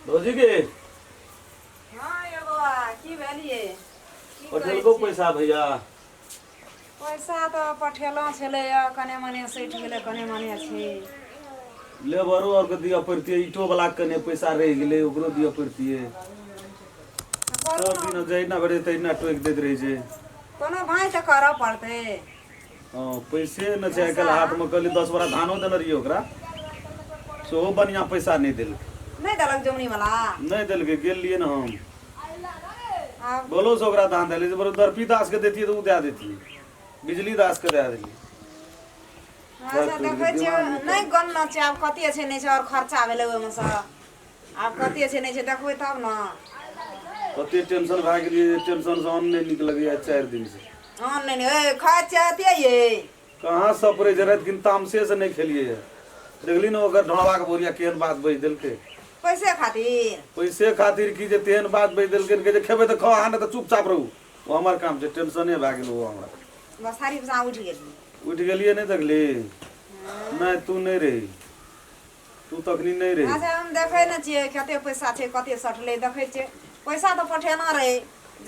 भौजी के हाँ यौ बौआ की भेलियै की करै पठेलको छियै? पैसा भैया पैसा तऽ पठेलहुँ छलैए कने मने सठि गेलै कने मने छै लेबरो आरके दिअ पड़तियै ईटो वाला के कने पैसा रहि गेलै ओकरो दिअ पड़तियै करू सब ने दिन जहिना भेटै तहिना टोकि दैत रहै छै कोनो भाँइ तऽ करऽ पड़तै हँ पैसे नहि छै आइ काल्हि हाथमे कहली 10 बोरा धानो देने रहियै ओकरा सेहो बढ़िआँ पैसा नहि देलकै नहि देलक जमुनी वाला नहि देलकै गेल रहियै ने हम आब बोलो से ओकरा धान देलियै जे दर्पी दास के दैतियै तऽ ओ दए दैतियै बिजली दास के दए देलियै अच्छा देखै छियै नहि गणना छै आब कते छै नहि छै आओर खर्चा भेलै ओहिमे सँ आब कते छै नहि छै देखबै तब ने कते टेंशन भए गेलियै जे टेंशन से अन्न नहि नीक लगैया 4 दिन से अन्न नहि नीक ए खाइ छियै अथिये ये कहाँ सपरै छै राति किन तामसे से नहि खेलियै है देखली ने ओकर ढोड़बाके बोरिया केहन बात बजि देलकै पैसे खातिर पैसे खातिर की जे तेहन बात बजि देलकै जे खेबै तऽ खाउ अहाँ नहि तऽ चुपचाप रहू ओ हमर काम छै टेंशने भए गेल ओ हमरा बसारी पर उठि गेली उठि गेलियै नहि देखली नहि तू नहि रही तू तखनी नहि रही अच्छा हम देखै ने छियै कते पैसा छै कते सटलै देखै छियै पैसा तऽ पठेना रहै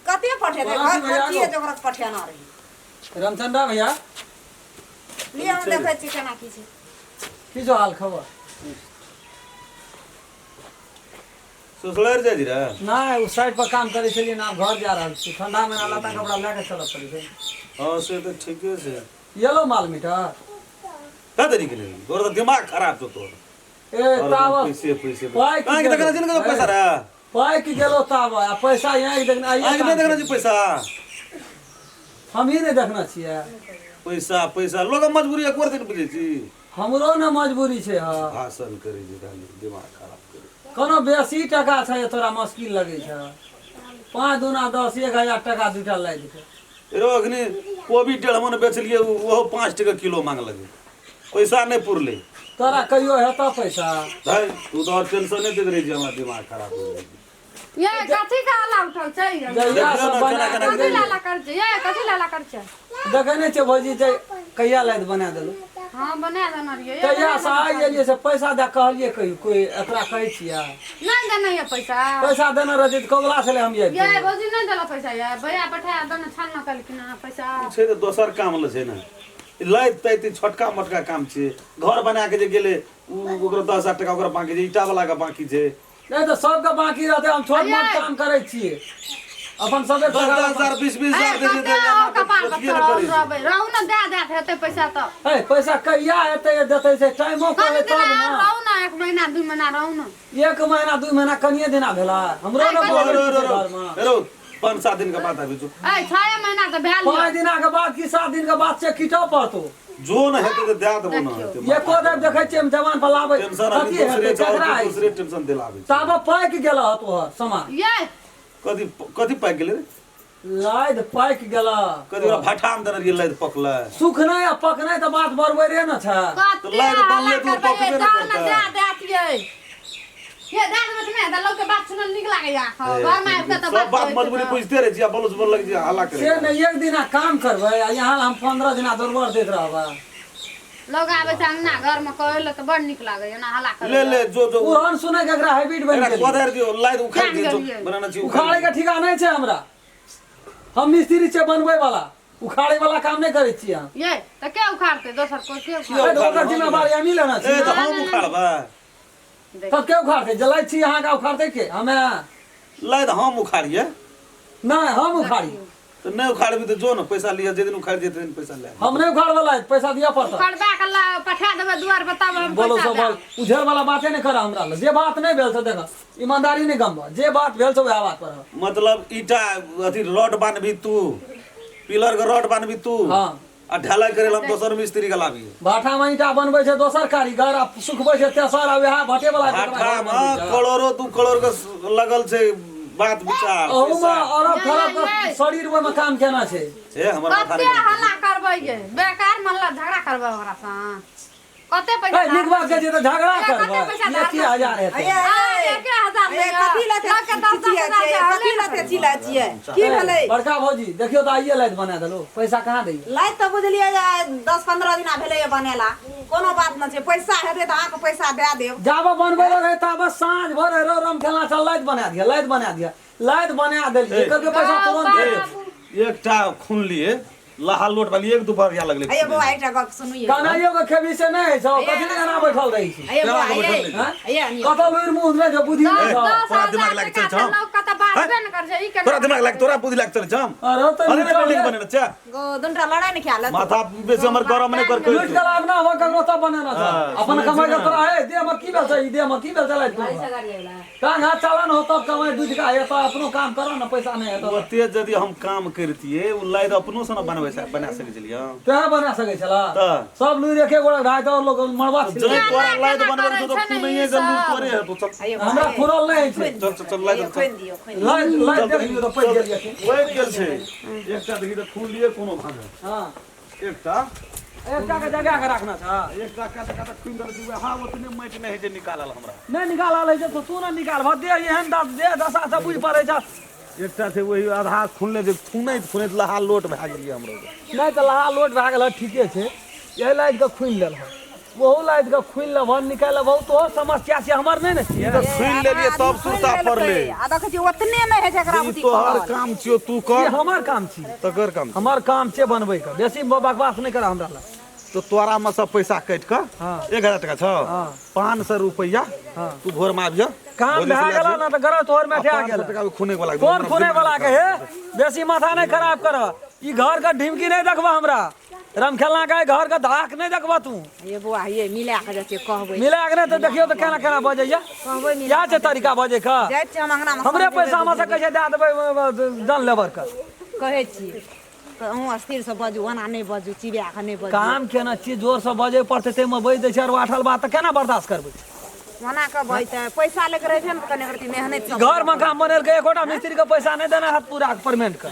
कते पठेतै बड़ा घर भैया खर्चिए गो। जोगरक पठेना रहै रामचंद्रा भैया लिअ हम देखै छियै केना की छै की जो हाल खबर सुसलरि जाइ छी रे नहि ओ साइड पर काम करै छलियै ने आब घर जा रहल छी ठंडा मे लत्ता कपड़ा लए कऽ चलऽ पड़ै छै हँ से तऽ ठीके छै येलो माल मीटर का देरी के लेल तोर तऽ दिमाग खराब छौ तोर ए ताब पैसे पैसे पाइ की आँखि देखना छी ने पैसा रे पाकि गेलो ताब आ पैसा यहाँ देखना आइए आँखि नहि देखना छी पैसा हम ही नहि देखना छियै पैसा पैसा लोग मजबूरी एक दिन बुझै छी हमरो ने मजबूरी छै हँ भाषण करै छै खाली दिमाग खराब करै कोनो बेसी टका छै तोरा मुश्किल लगै छै 5 दूना 10 1000 टका दूटा लागि जेतै रो अखनी कोबी 1.5 मन बेचलियै ओहो 5 टका किलो मांगलकै पैसा नहि पुरलै तोरा कहियो हेतऽ पैसा धै तू तऽ आओर टेंशन नहि दैत रहै छी हमरा दिमाग खराब हो जाइ छै ये कथी के हल्ला उठल छै ये? जहिया देखियौ सब ने बना केना केना कथी लाला कर छै ये कथी लाला कर छै देखै नहि छियै भौजी जे कहिया लादि बना देलहुँ हाँ बना देना रहियै ये तहिया बना से आइ एलियै से पैसा दए कहलियै कहियो कोई एकरा कहै छियै नहीं देना ये पैसा पैसा देने रहतै तऽ कबला छलै हम ये आबि भौजी नहीं देला पैसा ये भैया पठा देना छान न कलखिन हँ पैसा छै तऽ दोसर काम लए छै ने लैत तैत ई छोटका मोटका काम छै घर बना के जे गेलै उ ओकरो 10,000 टका ओकरा बाकी छै ईटा वाला के बाकी छै नहि तऽ सबके बाकी रहतै हम छोट मोट काम करै छियै अपन सबे दस दस हजार बीस बीस हजार दै छै कते और कपार पर अथिये नहि करै छै रहबै रहू ने दए देत हेतै पैसा तऽ ए पैसा कहिया हेतै देतै से टाइमो कनि कहबै दिना तब और ने रहू ने 1 महीना 2 महीना रहू ने 1 महीना 2 महीना कनिये दिना भेला हमरो ने रो बोलै रो छै रो घरमे रो 5-7 दिन के बाद आबि जो ए 6 महीना तऽ भेल 5 दिना के बाद की 7 दिन के बाद से कीटऽ पड़तौ जो न हेतै तऽ दए देबो न हेतै एको दिन देखै छियै हम जवान पर लाबै टेंशन अभी कथी दोसरे हेतै छै और केकरा की अछि दोसरे टेंशन दिलाबै छै ताबे पाकि गेल हँ तोहर सामान ये कथी कथी पाकि गेलै रे लादि पाकि गेल कथी ओकरा भाठामे देने रहियै लादि पकलै सुखनाइ आ पकनाइ तऽ बात बरबरे ने छै कते लादि हल्ला बनलै तऽ ओ करबै पकबे ये ने जाउ ने करतै। दए देत ये ये दए देबै तऽ नहि तऽ लोकके बात सुनल नीक लागैया हँ घरमे आबि कऽ तऽ सब बात कहै छै मजबूरी तऽ। बुझते रहै छी आ बोलस बोल लगै छी हल्ला से करै नहि एक दिना काम करबै आ यहाँ हम 15 दिना दौड़बर दैत रहबै लोग आबै छै अंगना घरमे कहै लए तऽ बड़ नीक लागैया ना हल्ला करै ले ले जो जो ओहन सुनै के एकरा हैबिट बनि एकरा गेल कोदारि दियौ लादि उखाड़ि दियौ जो गेलियै। बनाना छी उखाड़े के ठिका नहि छै हमरा हम मिस्त्री छियै बनबै वाला उखाड़े वाला काम नहि करै छियै हम ये तऽ के उखाड़तै दोसर कोइ के उखाड़तै ए, तऽ ओकर जिम्मेवारी हमही लेना ए छी तऽ हम उखाड़बै तब के उखाड़तै जलै छी अहाँके उखाड़तै के हमे लादि हम उखाड़ियै नहि हम उखाड़ी तऽ नहि उखाड़बी तऽ जो ने पैसा लिअ जे दिन उखाड़ि जेतै दिन पैसा ले हम नहि उखाड़वला पैसा दिअ पड़त उखाड़बा के पठा देबै दुआर पर तब हम बोलो पैसा सब देब उझेर वाला बाते नहि कर हमरा लग जे बात नहि भेल छै देख ईमानदारी नहि गमब जे बात भेल छै वएह बात पर मतलब ईटा अथी रॉड बान्हबी तू पिलर के रॉड बान्हबी तू हाँ आ ढलाई करे ला हम दोसर मिस्त्री के लाबी भाठा में ईटा बनबै छै दोसर कारीगर आ सुखबै छै तेसर आ वएह भाटे वाला भाठा में करोड़ो 2 करोड़ के लगल छै बात विचार अहू में पैसा। अरब खरब के शरीर ओहिमे काम केना छै ए हमर माथा कते नहि हल्ला करबै गे बेकार मल्ला झगड़ा करबै ओकरा सँ कते पैसा ए, नीक बात कहै छियै तऽ झगड़ा ए, कते करबै पैसा 1000 हेतै अये, एके हजार अये, कथी लए लग के दस दस चिचिया हजार छै? के कथी लए एते चिल्लाइ छियै की भेलै बड़का भौजी देखियौ तऽ आइए लाइट बना देलहुँ पैसा कहाँ दैया लाइट तऽ बुझलियै जे आइ 10-15 दिना भेलैए बनेला कोनो बात नहि छै पैसा हेतै तऽ अहाँके पैसा दए देब जाबऽ बनबै रहै ताबऽ साँझ भर रो रम खेलना चल लाइट बना दिअ लाइट बना दिअ लाइट बना देलियै कहलकै पैसा तुरन्त दे देब। एकटा खून लिए लहा लोट वाली एक दुपहरिया लगलै अये बौआ एकटा गप सुनू ये कनाइयो के खेबी से नहि होइ छौ कथी लए एना बैठल रहै छी अये बौआ केना के अये बैठल रहै हैं? अये अनिल कतऽ लुरि मुँह नहि छौ बुद्धि नहि छौ दस तोरा हजार दिमाग लागि टका चल छौ। लोक कतऽ बाजबे ने करै छै ई केना तोरा दिमाग लाग तोरा बुद्धि लाग चल छम अरे तऽ अरे निकल बिल्डिंग रे। बनेने छै गो दुनटा लड़ाइ ने ख्याल माथा बेसी हमर गरम नहि कर लुटि के लाभ ना हो ककरो तब बनेना छौ हाँ, अपन सुनै कमाइ छी के ना। तोरा हे देह में की भेल छै ई देह में की भेल छै लाइट टांग हाथ चालन हो तब कमाइ दूध का हेतौ अपनो काम करो ना पैसा नहि हेतौ ओते यदि हम काम करतिए उ लाइट अपनो से ना बनबै बना सकै छलियै तें बना सकै छला तऽ सब लुरि एके गोड़ा ढाइ तऽ लोग मरबा जै तोरा लाइट बनबै छौ तऽ खुनैये जल्दी तोरे हेतौ चल अये बौआ, हमरा अये। खुनल नहि छै चल चल चल लाइट अये, खोलि दियौ खोलि लाइट लाइट देख लियौ तऽ पैघ गेल यखिन वही गेल छै एकटा देखी तऽ खून लिए कोनो भांज हँ एकटा एकटा के जगह के रखना छ एकटा काटा काटा खून देल छै वएह ओतने माटि नहि होइ छै निकालल हमरा नहि निकालल होइ छै तऽ तू ने निकाल भऽ देह एहन दस देह दशा से बुझि पड़ै छ एकटा छै वही आधा खुनले जे खुनैत खुनैत लहा लोट भए गेलियै हमरो नहि तऽ लहा लोट भए गेल ठीके छै एहि लाइट के खुनि लेलह ओहू लाइट के खुनि लेबह निकालि लेबह तोहर समस्या छै हमर नहि ने छियै तऽ खुनि लेलियै तब सुरता पड़लै आ देखै छियै ओतने नहि होइ छै एकरा ई बुद्धि तोहर खुलल। काम छियौ तू ई कर हमर काम छी तकर काम छियौ। हमर काम छै बनबै के बेसी बकवास नहि कर हमरा लग तो तोरा में सब पैसा कटि कऽ हाँ। 1000 टका छौ हाँ। 500 रुपैआ हाँ। तू भोर में आबिह काम भए गेल ना तऽ गरज तोहर में आ गेल टका खूने वाला कोन खूने वाला के हे बेसी माथा नहीं खराब कर ई घर के ढिमकी नहीं देखबा हमरा रमखेलना के घर के धाक नहीं देखबा तू ये बौआ ये मिला के जाइ छियै कहबै मिला के नहीं तऽ देखियौ तऽ केना केना बजैया कहबै मिला इएह छै तरीका बजै के जाइ छियै हम अंगना मे हमरे पैसा हमरा से कहै छै दए देबै जन लेबर के कहै छियै तऽ अहूँ स्थिर से बाजू ओना नहि बाजू चिड़िया के नहि बाजू काम केना छी जोर से बजै पड़तै ताहिमे बजि दै छै आओर आठल बात तऽ केना बर्दाश्त करबै ओना के बजतै पैसा लऽ के रहै छै ने तऽ कनि एकरती मेहनत से घर मकान बनेलकै एकोटा मिस्त्री के पैसा नहि देना हैत पूरा पेमेंट के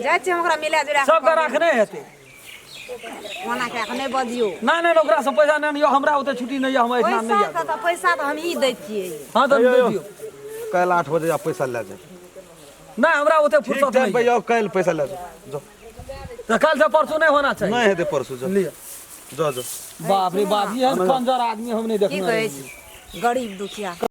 जाइ छियै हम ओकरा मिला जुला कऽ सबके राखने हेतै ओना कए कऽ नहि बजियौ नहि नहि ओकरा से पैसा नहि अनियौ हमरा ओते छुट्टी नहि यऽ हम एहिठाम नहि पैसा जायब के तऽ पैसा तऽ हमही दै छियै हँ तऽ दे दियौ काल्हि 8 बजे आ पैसा लए जायब नहि हमरा ओते ठीक फुर्सत टाइम नहि पे आउ काल्हि पैसा लए जाओ जाओ तऽ काल्हि से परसू नहि होना चाही नहि हेतै परसू जाओ लिअ जाओ जाओ बाप रे बाप एहन कंजर आदमी हम नहि की देखने कहै रही छी गरीब दुखिया।